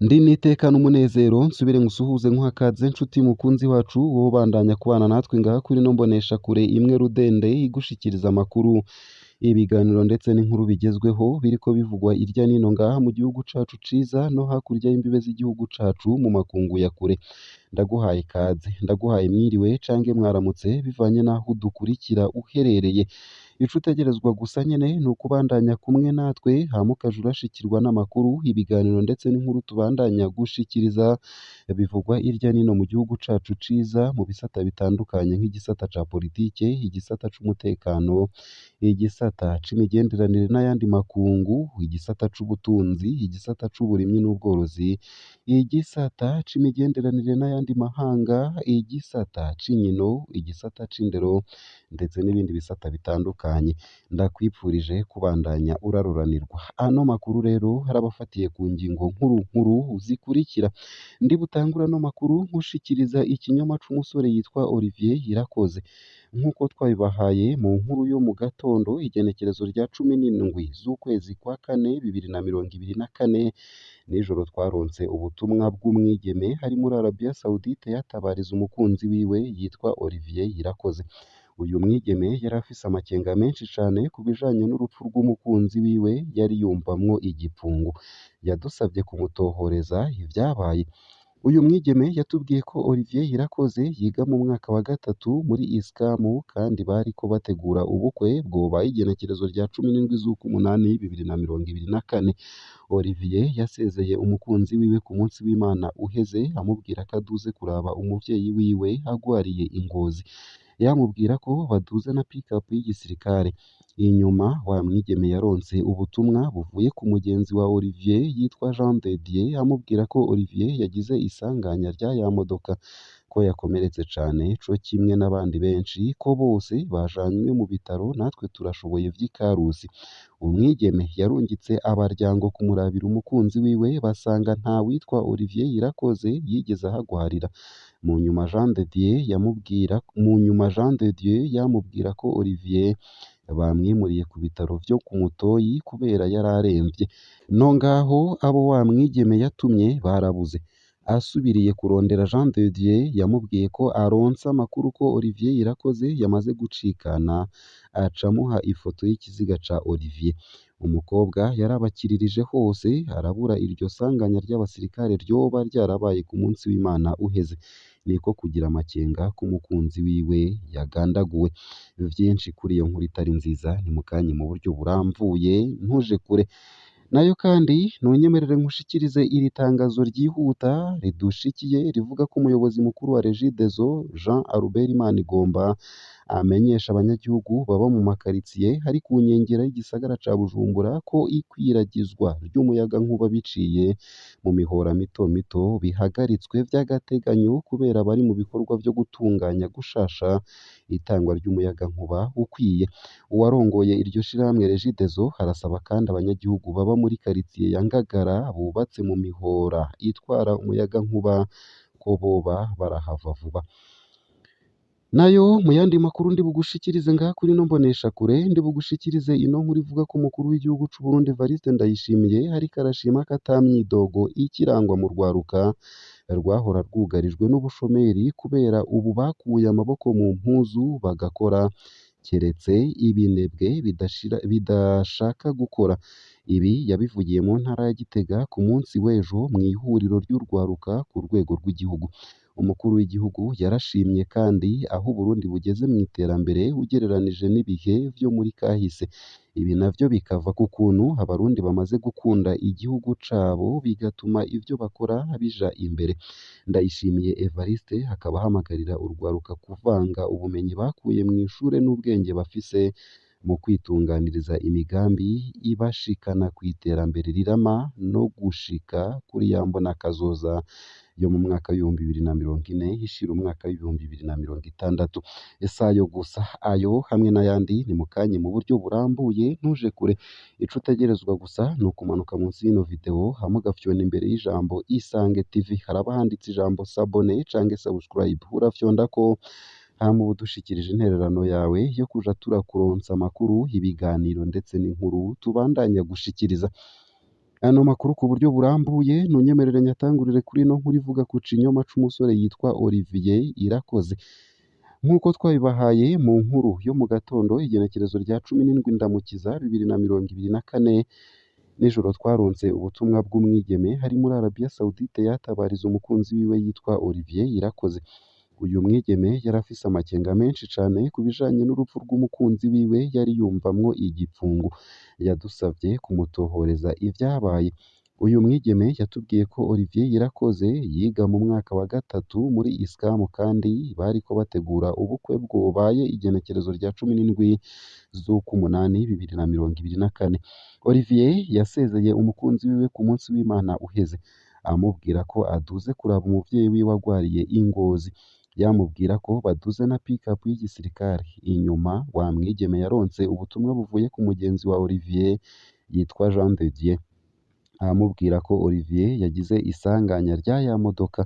Ndi n'iteka n'umunezero nsubire ngusuhuze nkuhakaze nshuti mukunzi wacu wowe ubandanya kubana natwe ngaha kuri ino mboneshakure imwe rudende igushikiriza amakuru, ibiganiro ndetse n'inkuru bigezweho biriko bivugwa irya nino ngaha mu gihugu cacu ciza no hakurya y'imbibe z'igihugu cacu mu makungu ya kure. Ndaguhaye ikaze, ndaguhaye mwiriwe cange mwaramutse bivanye n'aho udukurikira uherereye. Ico utegerezwa gusa nyene ni ukubandanya kumwe natwe hama ukaja urashikirwa n'amakuru, ibiganiro ndetse n'inkuru tubandanya gushikiriza bivugwa irya nino mu gihugu cacu ciza mu bisata bitandukanye nk'igisata ca politike, igisata c'umutekano, igisata c'imigenderanire n'ayandi makungu, igisata c'ubutunzi, igisata c'uburimyi n'ubworozi, igisata c'imigenderanire n'ayandi mahanga, igisata c'inkino, igisata c'indero ndetse n'ibindi bisata bitandukanye. Ndakwipfurije kubandanya uraruranirwa. Ano makuru rero harabafatiye ku ngingo nkuru nkuru zikurikira. Ndi butangure ano makuru nkushikiriza ikinyoma c'umusore yitwa Olivier Irakoze. Nk'uko twabibahaye mu nkuru yo mu gatondo igenekerezo rya 17 z'ukwezi kwa kane 2024, nijoro twaronse ubutumwa bw'umwigeme ari muri Arabia Saoudite yatabariza umukunzi wiwe yitwa Olivier Irakoze. Uyu mwigeme yari afise amakenga menshi cane ku bijanye n'urupfu rw'umukunzi wiwe yari yumvamwo igipfungu. Yadusavye kumutohoreza ivyabaye. Uyu mwigeme yatubwiye ko Olivier Irakoze yiga mu mwaka wa gatatu muri ISCAM kandi bariko bategura ubukwe bwobaye igenekerezo rya 17 z'ukumunani 2024. Olivier yasezeye umukunzi wiwe ku munsi w'Imana uheze amubwira ko aduze kuraba umuvyeyi wiwe agwariye i Ngozi. Yamubwira ko baduze na pick-up y'igisirikare. Inyuma wa mwigeme yaronse ubutumwa buvuye ku mugenzi wa Olivier yitwa Jean de Dieu amubwira ko Olivier yagize isanganya rya ya modoka, ko yakomeretse cane co kimwe n'abandi benshi, ko bose bajanywe mu bitaro natwe turashoboye vy'ikarusi. Umwigeme yarungitse abaryango kumurabira umukunzi wiwe basanga nta witwa Olivier Irakoze yigeze ahagwarira. Mu nyuma Jean de Dieu yamubwira mu nyuma Jean de Dieu yamubwira ko Olivier bamwimuriye ku bitaro vyo ku Mutoyi kubera yari aremvye. No ngaho abo wa mwigeme yatumye barabuze. Asubiriye kurondera Jean de Dieu yamubwiye ko aronse amakuru ko Olivier Irakoze yamaze gucikana, aca amuha ifoto y'ikiziga ca Olivier. Umukobwa yarabakiririje hose arabura iryo sanganya ry'abasirikare ryoba ryarabaye ku munsi w'Imana uheze. Niko kugira amakenga ko umukunzi wiwe yagandaguwe. Vyinshi kuri iyo nkuru itari nziza ni mukanye mu buryo buramvuye ntuje kure. Nayo kandi ntunyemerere nkushikirize iri tangazo ryihuta ridushikiye rivuga ko umuyobozi mukuru wa Regideso Jean Albert Manigomba amenyesha abanyagihugu baba mu makaritsiye ari ku nkengera y'igisagara ca Bujumbura ko ikwiragizwa ry'umuyagankuba biciye mu mihora mito mito bihagaritswe vy'agateganyo kubera bari mu bikorwa vyo gutunganya gushasha itangwa ry'umuyagankuba ukwiye. Uwarongoye iryo shirahamwe Regideso arasaba kandi abanyagihugu baba muri karitsiye ya Ngagara bubatse mu mihora itwara umuyagankuba ko boba barahava vuba. Nayo mu yandi makuru ndi bugushikirize ngaha kuri ino mboneshakure, ndi bugushikirize ino nkuru ivuga ko umukuru w'igihugu c'u Burundi Evariste Ndayishimiye ariko arashima ko ata myidogo ikirangwa mu rwaruka rwahora rwugarijwe n'ubushomeri kubera ubu bakuye amaboko mu mpuzu bagakora, keretse ibinebwe bidashaka gukora. Ibi yabivugiye mu ntara ya Gitega ku munsi w'ejo mw'ihuriro ry'urwaruka ku rwego rw'igihugu. Umukuru w'igihugu yarashimye kandi aho Uburundi bugeze mw'iterambere ugereranije n'ibihe vyo muri kahise. Ibi navyo bikava ku kuntu abarundi bamaze gukunda igihugu cabo bigatuma ivyo bakora bija imbere. Ndayishimiye Evariste akaba ahamagarira urwaruka kuvanga ubumenyi bakuye mw'ishure n'ubwenge bafise mu kwitunganiriza imigambi ibashikana kw'iterambere rirama no gushika kuri ya mbonakazoza yo mu mwaka w'2040 ishira umwaka w'2060. Si ayo gusa, ayo hamwe n'ayandi ni mukanye mu buryo burambuye ntuje kure. Ico utegerezwa gusa ni ukumanuka munsi y'ino video hama ugafyona imbere y'ijambo Isange TV, haraba handitse ijambo s'abonner canke subscribe, urafyondako. Hama uba udushikirije intererano yawe yo kuja turakuronsa amakuru, ibiganiro ndetse n'inkuru tubandanya gushikiriza. Ano makuru ku buryo burambuye ntunyemerere nyatangurire kuri ino nkuru ivuga ku cinyoma c'umusore yitwa Olivier Irakoze. Nk'uko twabibahaye mu nkuru yo mu gatondo igenekerezo rya 17 Ndamukiza 2024 nijoro, twaronse ubutumwa bw'umwigeme hari muri Arabia Saoudite yatabariza umukunzi wiwe yitwa Olivier Irakoze. Uyu mwigeme yari afise amakenga menshi cane ku bijanye n'urupfu rw'umukunzi wiwe yari yumvamwo igipfungu. Yadusavye kumutohoreza ivyabaye. Uyu mwigeme yatubwiye ko Olivier Irakoze yiga mu mwaka wa gatatu muri ISCAM kandi bariko bategura ubukwe bwobaye igenekerezo rya 17 z'ukumunani 2024. Olivier yasezeye umukunzi wiwe ku munsi w'Imana uheze, amubwira ko aduze kuraba umuvyeyi wiwe agwariye i Ngozi. Yamubwira ko baduze na pick-up y'igisirikare. Inyuma wa mwigeme yaronse ubutumwa buvuye ku mugenzi wa Olivier yitwa Jean de Dieu, aramubwira ko Olivier yagize isanganya rya ya modoka,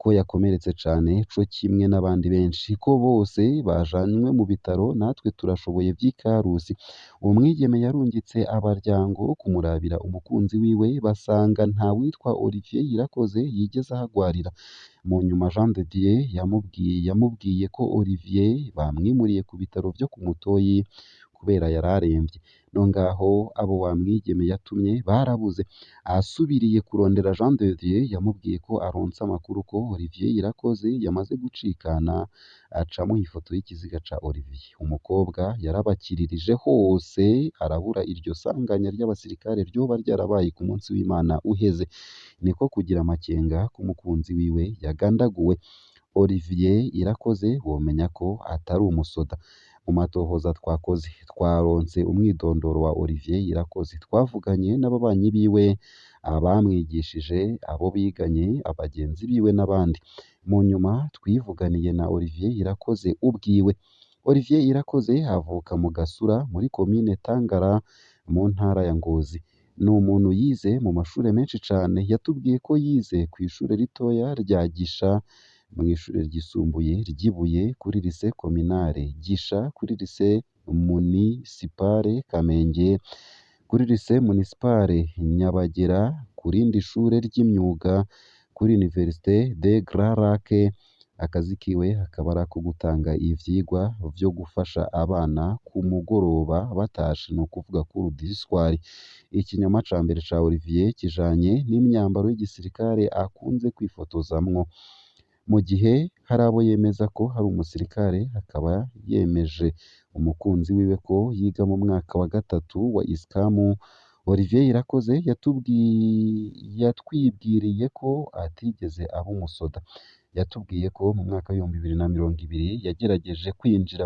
ko yakomeretse cane co kimwe n'abandi benshi, ko bose bajanywe mu bitaro natwe turashoboye vy'ikarusi. Uwo mwigeme yarungitse abaryango kumurabira umukunzi wiwe, basanga nta witwa Olivier Irakoze yigeze ahagwarira. Mu nyuma Jean de Dieu yamubwiye ko Olivier bamwimuriye ku bitaro vyo ku Mutoyi kubera yararemvye. No ngaho abo wa mwigeme yatumye barabuze. Asubiriye kurondera Jean de Dieu yamubwiye ko aronse amakuru ko Olivier Irakoze yamaze gucikana, aca amuha ifoto y'ikiziga ca Olivier. Umukobwa yarabakiririje hose arabura iryo sanganya ry'abasirikare ryoba ryarabaye ku munsi w'Imana uheze. Niko kugira amakenga ko umukunzi wiwe yagandaguwe. Olivier Irakoze womenya ko atari umusoda. Mu matohoza twakoze twaronse umwidondoro wa Olivier Irakoze. Twavuganye n'ababanyi biwe, abamwigishije, abo biganye, abagenzi biwe n'abandi. Mu nyuma twivuganiye na Olivier Irakoze ubwiwe. Olivier Irakoze avuka mu Gasura muri komine Tangara mu ntara ya Ngozi. Ni umuntu yize mu mashure menshi cane. Yatubwiye ko yize kw'ishure ritoya rya Gisha, mw'ishure ryisumbuye ry'Ibuye, kuri lycée communale Gisha, kuri lycée municipale Kamenge, kuri lycée municipale Nyabagera, ku rindi shure ry'imyuga, kuri Université des Grands Lacs. Akazi kiwe akaba ari ako gutanga ivyigwa vyo gufasha abana ku mugoroba batashe, ni ukuvuga cours du soir. Ikinyoma ca mbere ca Olivier kijanye n'imyambaro y'igisirikare akunze kwifotozamwo. Mu gihe hari abo yemeza ko hari umusirikare, akaba yemeje umukunzi wiwe ko yiga mu mwaka wa gatatu wa ISCAM. Olivier Irakoze yatwibwiriye ko atigeze aba umusoda. Yatubwiye ko mu mwaka w'2020 yagerageje kwinjira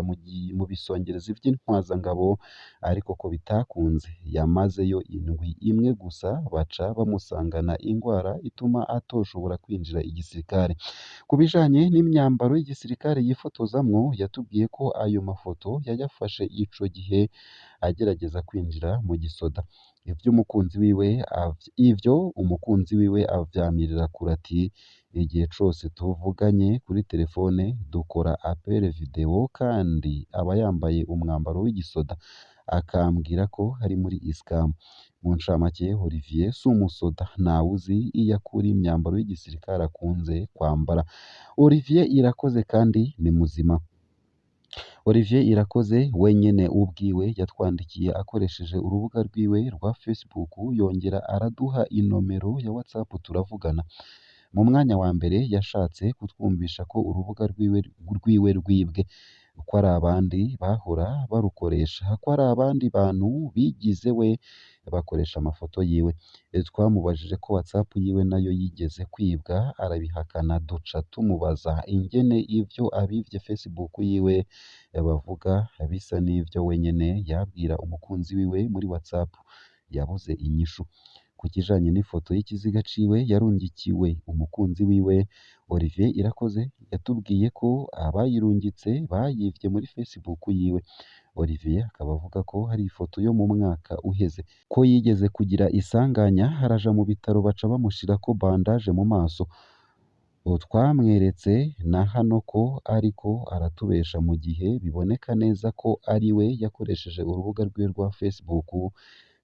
mu bisongerezi vy'intwazangabo ariko ko bitakunze. Yamazeyo indwi imwe gusa baca bamusangana ingwara ituma atoshobora kwinjira igisirikare. Ku bijanye n'imyambaro y'igisirikare yifotozamwo, yatubwiye ko ayo mafoto yayafashe ico gihe agerageza kwinjira mu gisoda. Ivyo umukunzi wiwe avyamirira kure ati: igihe cose tuvuganye kuri telefone dukora appel video kandi aba yambaye umwambaro w'igisoda, akambwira ko ari muri ISCAM. Mu ncamake Olivier si umusoda, ntawuzi iyo akura imyambaro y'igisirikare akunze kwambara. Olivier Irakoze kandi ni muzima. Olivier Irakoze wenyene ubwiwe yatwandikiye akoresheje urubuga rwiwe rwa Facebook, yongera araduha inomero ya WhatsApp turavugana. Mu mwanya wa mbere yashatse kutwumvisha ko urubuga rwiwe rwibwe, ko ari abandi bahora barukoresha, ko ari abandi bantu bigize we bakoresha amafoto yiwe. Twamubajije ko WhatsApp yiwe nayo yigeze kwibwa, arabihakana. Duca tumubaza ingene ivyo abivye Facebook yiwe bavuga bisa n'ivyo wenyene yabwira umukunzi wiwe muri WhatsApp. Yabuze inyishu. Ku kijanye n'ifoto y'ikiziga ciwe yarungikiwe umukunzi wiwe, Olivier Irakoze yatubwiye ko abayirungitse bayivye muri Facebook yiwe. Olivier akaba avuga ko hari ifoto yo mu mwaka uheze, ko yigeze kugira isanganya araja mu bitaro baca bamushirako bandage mu maso. Twamweretse na hano ko ariko aratubesha mu gihe biboneka neza ko ari we yakoresheje urubuga rwiwe rwa Facebook,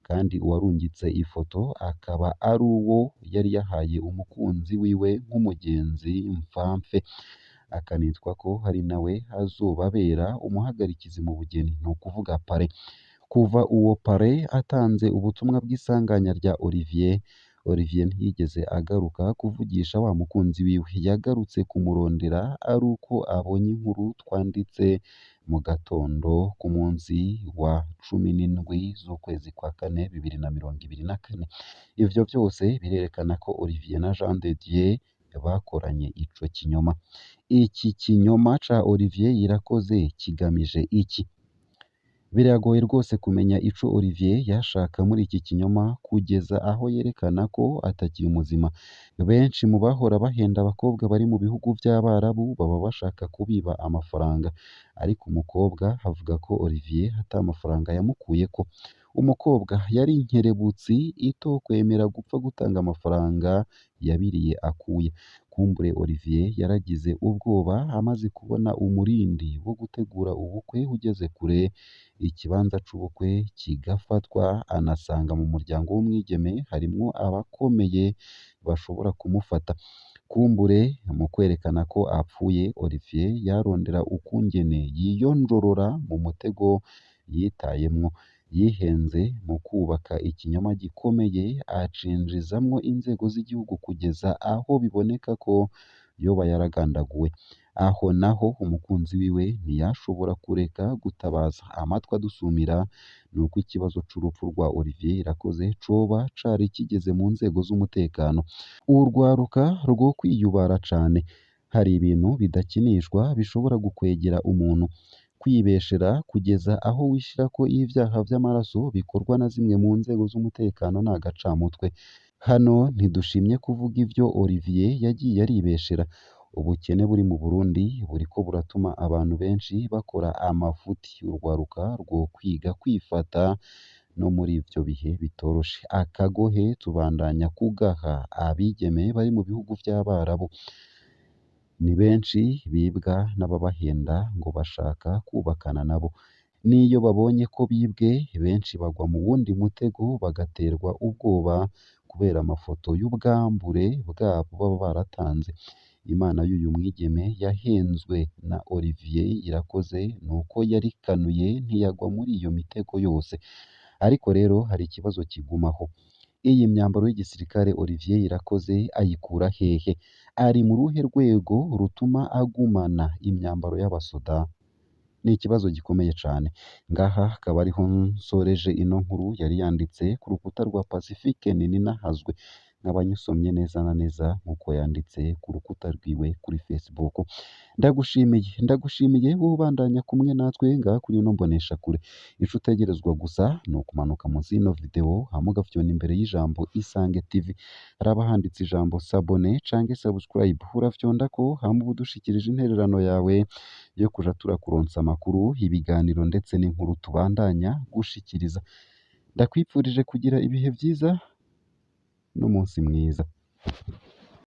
kandi uwarungitse ifoto akaba ari uwo yari yahaye umukunzi wiwe nk'umugenzi mfamfe, akanitwa ko ari nawe azobabera umuhagarikizi mu bugeni, ni ukuvuga pare. Kuva uwo pare atanze ubutumwa bw'isanganya rya Olivier, Olivier ntiyigeze agaruka kuvugisha wa mukunzi wiwe. Yagarutse kumurondera ari uko abonye inkuru twanditse mu gatondo k'umunsi wa 17 z'ukwezi kwa kane 2024. Ivyo vyose birerekana ko Olivier na Jean de Dieu bakoranye ico kinyoma. Iki kinyoma ca Olivier Irakoze kigamije iki? Biragoye rwose kumenya ico Olivier yashaka muri iki kinyoma kugeza aho yerekana ko atakiri muzima. Benshi mu bahora bahenda abakobwa bari mu bihugu vy'Abarabu baba bashaka kubiba amafaranga, ariko umukobwa avuga ko Olivier ata mafaranga yamukuyeko. Umukobwa yari inkerebutsi itokwemera gupfa gutanga amafaranga yabiriye akuya. Kumbure Olivier yaragize ubwoba amaze kubona umurindi wo gutegura ubukwe ugeze kure, ikibanza c'ubukwe kigafatwa, anasanga mu muryango w'umwigeme harimwo abakomeye bashobora kumufata. Kumbure mu kwerekana ko apfuye, Olivier yarondera ukungene yiyonjorora mu mutego yitayemwo. Yihenze mu kubaka ikinyoma gikomeye, acinjizamwo inzego z'igihugu kugeza aho biboneka ko yoba yaragandaguwe. Aho naho umukunzi wiwe ntiyashobora kureka gutabaza. Amatwi adusumira ni uko ikibazo c'urupfu rwa Olivier Irakoze coba cari kigeze mu nzego z'umutekano. Urwaruka rwo kwiyubara cane. Hari ibintu bidakinishwa bishobora gukwegera umuntu. Kwibeshera kugeza aho wishirako ivyaha vy'amaraso bikorwa na zimwe mu nzego z'umutekano ni agacamutwe. Hano ntidushimye kuvuga ivyo Olivier yagiye aribeshera. Ubukene buri mu Burundi buriko buratuma abantu benshi bakora amafuti. Urwaruka rwokwiga kwifata no muri ivyo bihe bitoroshe. Akagohe tubandanya kugaha abigeme bari mu bihugu vy'Abarabu. Ni benshi bibwa n'ababahenda ngo bashaka kubakana nabo. N'iyo babonye ko bibwe, benshi bagwa mu wundi mutego bagaterwa ubwoba kubera amafoto y'ubwambure bwabo baba baratanze. Imana y'uyu mwigeme yahenzwe na Olivier Irakoze nuko yarikanuye ntiyagwa muri iyo mitego yose. Ariko rero hari ikibazo kigumaho. Iyi myambaro y'igisirikare Olivier Irakoze ayikura hehe? Ari mu ruhe rwego rutuma agumana imyambaro y'abasoda? Ni ikibazo gikomeye cane. Ngaha akaba ariho nsoreje ino nkuru yari yanditse ku rukuta rwa Pacifique Nininahazwe. Nkaba nyisomye neza na neza nk'uko yanditse ku rukuta rwiwe kuri Facebook. Ndagushimiye, ndagushimiye wowe ubandanya kumwe natwe ngaha kuri ino mboneshakure. Ico utegerezwa gusa ni ukumanuka munsi y'ino video hama ugafyona imbere y'ijambo Isange TV. Haraba handitse ijambo s'abonner canke subscribe. Urafyondako hama uba udushikirije intererano yawe yo kuja turakuronsa amakuru, ibiganiro ndetse n'inkuru tubandanya gushikiriza. Ndakwifurije kugira ibihe vyiza n'umunsi mwiza.